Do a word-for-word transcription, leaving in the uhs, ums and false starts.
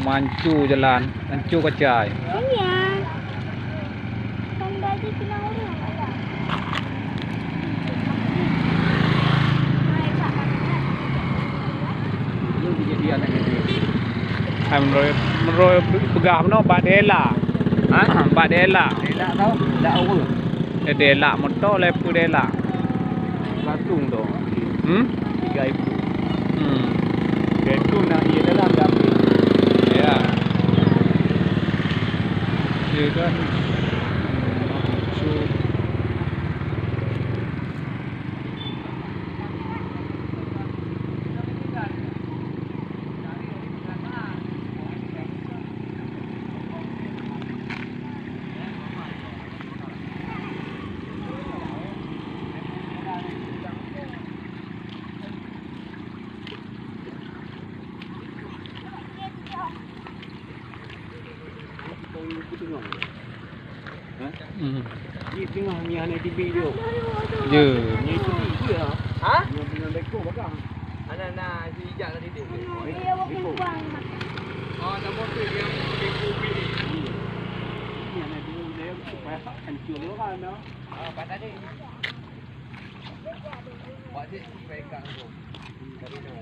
Mancu jalan, mancu kacai. Hai, meunurot, meunurot peugah meunoe bak Dela. Ha? Bak Dela. Dela tau? Dak awal. Eh, Dela moto lé peue Dela. Langsung tu. Hmm? Tiga ribu. Hmm. Tiga ribu nak ia dalam dah habis. Ya. Ya kan? So, Hmm. Di tengah ni hana dibi dia. Ya. Ni tu dia. Ha? Yang punya beko belakang. Ana na si ijak tadi tu. Beko. Oh, nama tu yang beko bi. Ni hana dia supaya hancur dia kan. Ah, patah ni. Buat dia supaya kat tu. Dari tu.